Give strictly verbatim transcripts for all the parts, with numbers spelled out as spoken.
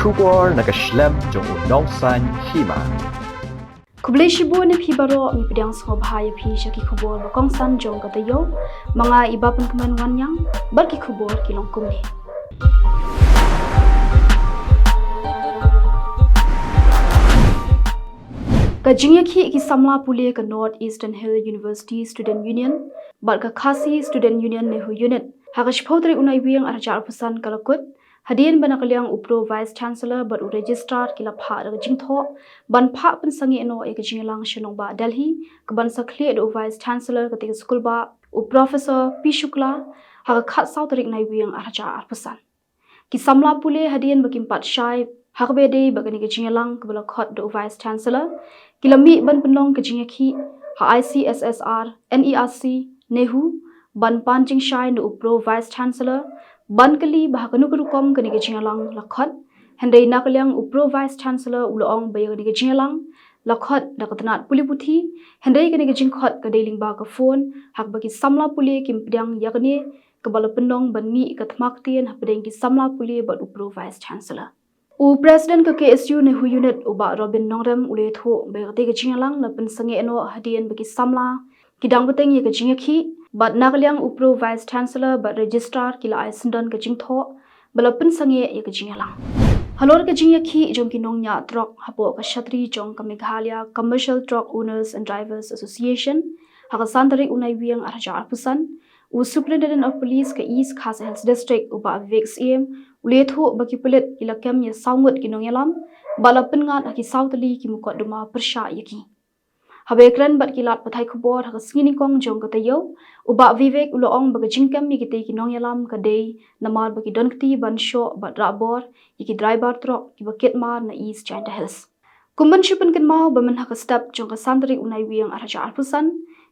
Khubor na ka shlem jong u nongsan hima. Khublei shibun ïa phi baroh, ngi pdiang sngewbha ïa phi sha ki khubor ba kongsan jong ka taïew. Ma nga i Bapynkmen Wanniang, bad ki khubor ki long kumne. Ka jingïakhih ki samla pule ka North Eastern Hill University Student Union bad ka Khasi Student Union NEHU Unit ha ka shiphew tarik u Naiwieng arhajar arphew san ka la kut, hadien ba na ka liang u Pro Vice Chancellor bad u Registrar ki la phah da ka jingthoh ban phah pynsangeh noh ïa ka jingïalang sha nongbah Delhi, kaban sa khlieh da u Vice Chancellor katei ka skulbah, u Professor P Shukla, ha ka khatsaw tarik Naiwieng arhajar arphew san. Ki samla pule, hadien ba kim pat shai ha kaba ïadei bad kane ka jingïalang kaba la khot da u Vice Chancellor, ki la mih ban pynlong ka jingïakhih ha I C S S R, N E R C, NEHU, ban pan jingshai na u Pro Vice Chancellor, ban kylli ba ha kano ka rukom kane ka jingïalang la khot, hynrei na ka liang u Pro Vice Chancellor u la ong ba ïa kane ka jingïalang la khot da ka tnat pule puthi, hynrei kane ka jingkhot ka dei lyngba ka phone, ha kaba ki samla pule kim pdiang ïa kane kaba la pynlong ban mih ka thma ktien hapdeng ki samla pule bad u Pro Vice Chancellor. U President ka K S U NEHU Unit u Bah Robin Nongrem u la ïathuh ba ïa katei ka jingïalang la pynsangeh noh hadien ba ki samla ki dang bteng ïa ka jingïakhih, bad na ka liang u Pro Vice Chancellor bad Registrar ki la ai syndon ka jingthoh ba la pynsangeh ïa ka jingïalang. Halor ka jingïakhih jong ki nongñiah trok hapoh ka shatri jong ka Meghalaya Commercial Truck Owners and Drivers Association ha ka san tarik u Naiwieng arhajar arphew san, u Superintendent of Police ka East Khasi Hills District u Bah Vivek Syiem u la ïathuh ba ki pulit ki la kem ïa saw ngut ki nongïalam, bad la pynngat ha ki saw tylli ki mukotduma pyrshah ïa ki. Haba ïakren bad ki lad pathai khubor ha ka sngi nyngkong jong ka taïew, u Bah Vivek u la ong ba ka jingkem ïa kitei ki nongïalam ka dei namar ba ki don kti ban shoh bad rah bor ïa ki driver trok kiba kit mar na East Jaintia Hills. Kum ban shu pynkynmaw ba mynha ka step jong ka san tarik u Naiwieng arhajar arphew san,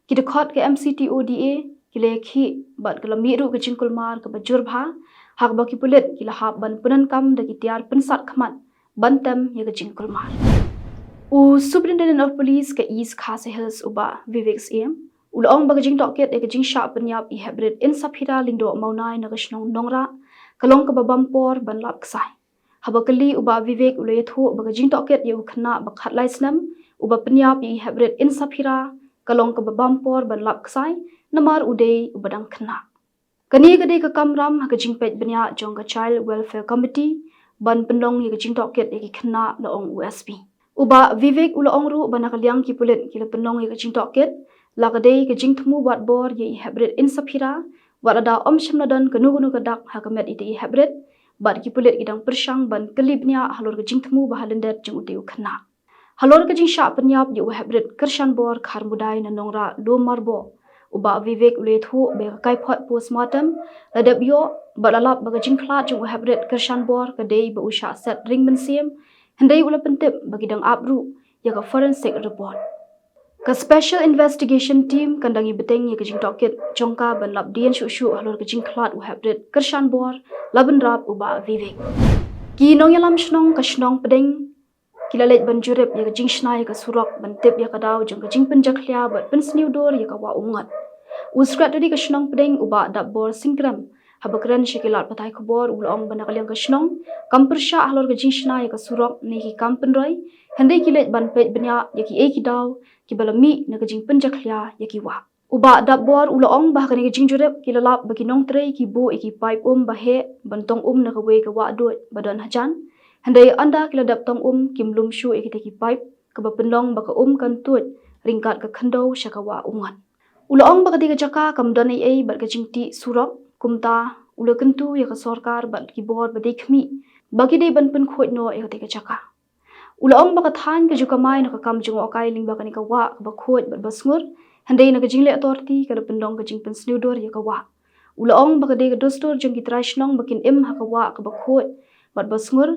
ki dkhot ka M C T O D A ki la ïakhih bad ka la mih ruh ka jingkulmar kaba jur bha, ha kaba ki pulit ki la hap ban pyndonkam da ki tiar pynsat khmat ban tem ïa ka jingkulmar. U Superintendent of Police ka East Khasi Hills u Bah Vivek Syiem u la ong ba ka jingtohkit ïa ka jingshah pynïap i heprit Insaphira Lyngdoh Mawnai na ka shnong Nongrah ka long kaba bam por ban lap ksai. Haba kylli u Bah Vivek u la ïathuh ba ka jingtohkit ïa u khynnah ba khatlai snem uba pynïap ïa i heprit Insaphira ka long kaba bam por ban lap ksai namar u dei uba dang khynnah. Kane ka dei ka kamram ha ka jingpeit bniah jong ka Child Welfare Committee ban pynlong ïa ka jingtohkit ïa ki khynnah, la ong u S P. U Bah Vivek u la ong ruh ba na ka liang ki pulit ki la pynlong ïa ka jingtohkit la ka dei ka jingthmu wad bor ïa i heprit Insaphira, wat lada ym shym la don kano kano ka dak ha ka met ïa i heprit, bad ki pulit ki dang pyrshang ban kylli bniah halor ka jingthmu ba ha lyndet jong utei u khynnah. Halor ka jingshah pynïap ïa u heprit Kyrshanbor Kharmudai na Nongrah Lum Marboh, u Bah Vivek u la ïathuh ba ïa ka kaiphod postmortem la dep ïoh bad la lap ba ka jingkhlad jong u heprit Kyrshanbor ka dei ba u shah set ring mynsiem, hynrei u la pyntip ba ki dang ap ruh ïa ka forensic report. Ka Special Investigation Team kan dang ïa bteng ïa ka jingtohkit jong ka ban lap dien shuh shuh halor ka jingkhlad u heprit Kyrshanbor, la bynrap u Bah Vivek. Ki nongïalam shnong ka shnong Pdeng ki la leit ban jurip ïa ka jingshna ïa ka surok ban tip ïa ka daw jong ka jingpynjakhlia bad pynsniew dur ïa ka wah umngot. U Secretary ka shnong Pdeng u Bah Dapbor Singkrem, haba kren sha ki lad pathai khubor u la ong ba na ka liang ka shnong kam pyrshah halor ka jingshna ïa ka surok ne ki kam pynroi, hynrei ki leit ban peit bniah ïa kiei ki daw kiba la mih na ka jingpynjakhlia ïa ki wah. U Bah Dapbor u la ong ba ha kane ka jingjurip ki la lap ba ki nongtrei ki buh ïa ki paip um ba heh ban tong um na kawei ka wah duid ba don hajan, hynrei ynda ki la dep tong um kim lum shuh ïa kitei ki paip, kaba pynlong ba ka um kan tuid ryngkat ka khyndew sha ka wah umngot. U la ong ba katei ka jaka kam don ei ei bad ka jingtih surok, kumta u la kyntu ïa ka sorkar bad ki bor ba dei khmih ba ki dei ban pynkhuid noh ïa katei ka jaka. U la ong ba ka thaiñ ka ju kamai na ka kam jngohkai lyngba kane ka wah kaba khuid bad ba sngur, hynrei na ka jingleh authority ka la pynlong ka jingpynsniew dur ïa ka wah. U la ong ba ka dei ka dustur jong ki trai shnong ba kin im ha ka wah kaba khuid bad ba sngur,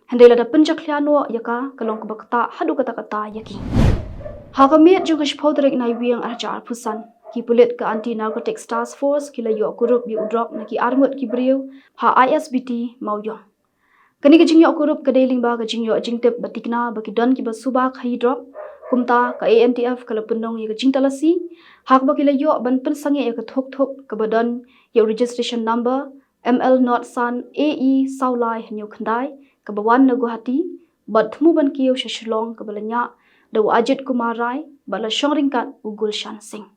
hynrei lada pynjakhlia noh ïa ka, ka long kaba ktah haduh katta katta ïa ki. Ha ka miet jong ka shiphew tarik Naiwieng arhajar arphew san, ki pulit ka Anti Narcotics Task Force ki la ïoh kurup ïa u drok na ki arngut ki briew ha I S B T Mawïong. Kane ka jingïoh kurup ka dei lyngba ka jingïoh jingtip ba tikna ba ki don kiba suba khaïi drok, kumta ka A N T F ka la pynlong ïa ka jingtalasi, ha kaba ki la ïoh ban pynsangeh ïa ka thuk thuk kaba don ïa u registration number M L not san A E saw lai hynñiew khyndai, kaba wan na Guwahati bad thmu ban kiew sha Shillong kaba la ñiah da u Ajit Kumar Rai bad la shong ryngkat u Gulshan Singh.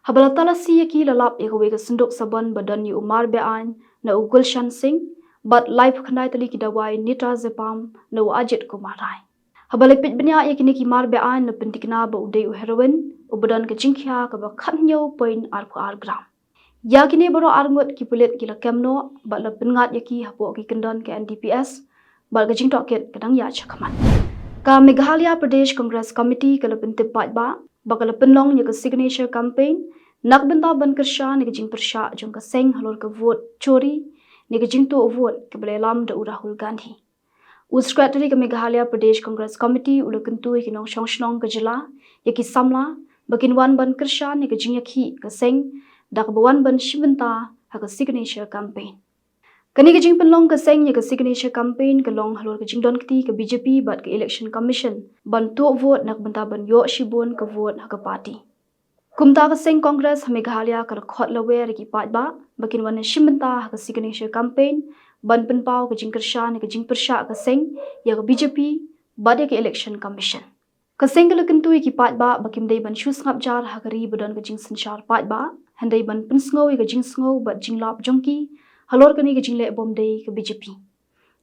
Haba la talasi ïa ki la lap ïa kawei ka synduk sabon ba don ïa u mar beaiñ na u Gulshan Singh bad laiphew khyndai tylli ki dawai nitrazepam na u Ajit Kumar Rai. Haba la peit bniah ïa kine ki mar beaiñ la pynthikna ba u dei u heroin uba don ka jingkhia kaba khathynñiew point arphew ar gram. Ïa kine baroh arngut ki pulit ki la kem noh bad la pynngat ïa ki hapoh ki kyndon ka N D P S bad ka jingtohkit ka dang ïaid shakhmat. Ka Meghalaya Pradesh Congress Committee ka la pyntip paidbah ba ka la pynlong ïa ka signature campaign na ka bynta ban kyrshan ïa ka jingpyrshah jong ka seng halor ka vote chori ne ka jingtuh vote kaba la ïalam da u Rahul Gandhi. U Secretary ka Meghalaya Pradesh Congress Committee u la kyntu ïa ki nongshong shnong ka jylla, ïa ki samla ba kin wan ban kyrshan ïa ka jingïakhih ka seng da kaba wan ban shim bynta ha ka signature campaign. Kane ka jingpynlong ka seng ïa ka signature campaign ka long halor ka jingdon kti ka B J P bad ka Election Commission ban tuh vote na ka bynta ban ïoh shibun ka vote ha ka party. Kumta ka seng Congress ha Meghalaya ka la khot lawer ïa ki paidbah ba kin wan shim bynta ha ka signature campaign ban pynpaw ka jingkyrshan ïa ka jingpyrshah ka seng ïa ka B J P bad ïa ka Election Commission. Ka seng ka la kyntu ïa ki paidbah ba kim dei ban shu sngap jar ha ka ri ba don ka jingsynshar paidbah, hynrei ban pynsngew ïa ka jingsngew bad jinglap jong ki halor kane ka jingleh bym dei ka B J P.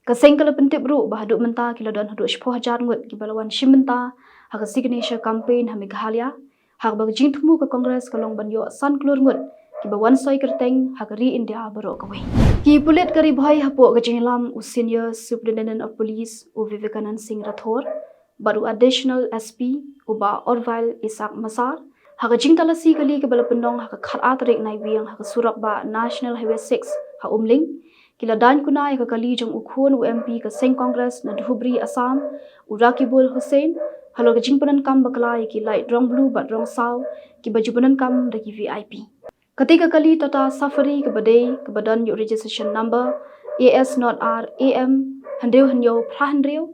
Ka seng ka la pyntip ruh ba haduh mynta ki la don haduh shiphew hajar ngut kiba la wan shim bynta ha ka signature campaign ha Meghalaya, ha kaba ka jingthmu ka Congress ka long ban ïoh san klur ngut kiba wan soi kyrteng ha ka ri India baroh kawei. Ki pulit ka Ri Bhoi hapoh ka jingïalam u Senior Superintendent of Police u Vivekanand Singh Rathore bad u Additional S P u Bah Orville Isaac Massar, ha ka jingtalasi kali kaba la pynlong ha ka khatar tarik Naiwieng ha ka surok bah National Highway six ha Umling, ki la daiñ kuna ïa ka kali jong u khun u M P ka seng Congress na Dhubri Assam, u Rakibul Hussain, halor ka jingpyndonkam bakla ïa ki light rong blue bad rong saw kiba ju pyndonkam da ki V I P. Katei ka kali Tata Safari kaba dei kaba don ïa u registration number A S not R A M hynriew hynñiew phra hynriew,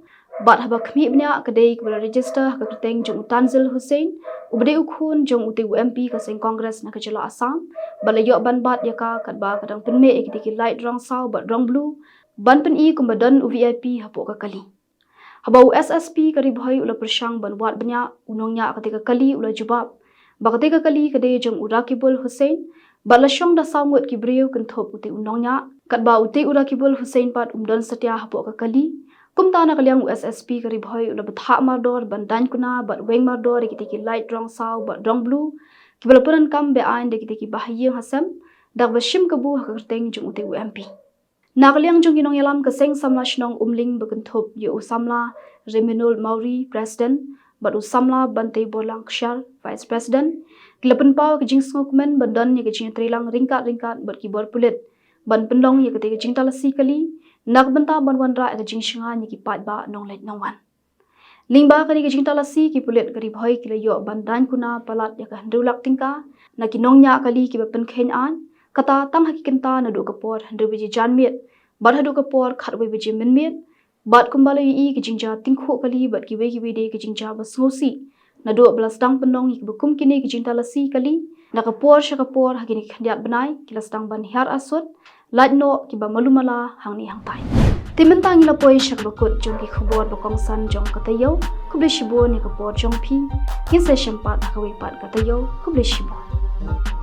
bad haba khmih bniah ka dei kaba la register ha ka kyrteng jong u Tanzil Hussain uba dei u khun jong utei u M P ka seng Congress na ka jylla Assam, ba la ïoh ban bat ïa ka katba ka dang pynmih ïa kitei ki light rong saw bad rong blue ban pyni kumba don u V I P hapoh ka kali. Haba u S S P ka Ri Bhoi u la pyrshang ban wad bniah, u nongñiah katei ka kali u la jubab ba katei ka kali ka dei jong u Rakibul Hussain bad la shong da saw ngut ki briew kynthup utei u nongñiah, katba utei u Rakibul Hussain pat um don satia hapoh ka kali. Kumta na ka liang u S S P ka Ri Bhoi u la bthah mardor ban daiñ kuna bad weng mardor ïa kitei ki light rong saw bad rong blue kiba la pyndonkam beaiñ da kitei ki bahaïing hasem da kaba shim kabu ha ka kyrteng jong utei u M P. Na ka liang jong ki nongïalam ka seng, samla shnong Umling ba kynthup ïa u samla Reminul Mawrie, President, bad u samla Bantei Borlang Kshaw, Vice President, ki la pynpaw ka jingsngewkmen ban don ïa ka jingïatreilang ryngkat ryngkat bad ki bor pulit ban pynlong ïa katei ka jingtalasi kali na ka bynta ban wanrah ïa ka jingshngaiñ ïa ki paidbah nongleit nongwan. Lyngba kane ka jingtalasi, ki pulit ka Ri Bhoi ki la ïoh ban daiñ kuna palat ïa ka hynriew lak tyngka na ki nongñiah kali kiba pynkheiñ aiñ, kata tang ha ki kynta naduh ka por hynriew baje janmiet bad haduh ka por khatwei baje mynmiet, bad kumba la ïohi, ka jingjia tyngkhuh kali bad kiwei kiwei de ka jingjia ba sngewsih naduh ba la sdang pynlong ïa kiba kum kine ki jingtalasi kali na ka por sha ka por ha kine ki khyndiat bnai ki la sdang ban hiar asut lait noh kiba malu mala hangne hangtai. Te mynta ngi la poi sha kaba kut jong ki khubor ba kongsan jong ka taïew. Khublei shibun ïa ka por jong phi. Ngin sa ïashem pat ha kawei pat ka taïew. Khublei shibun.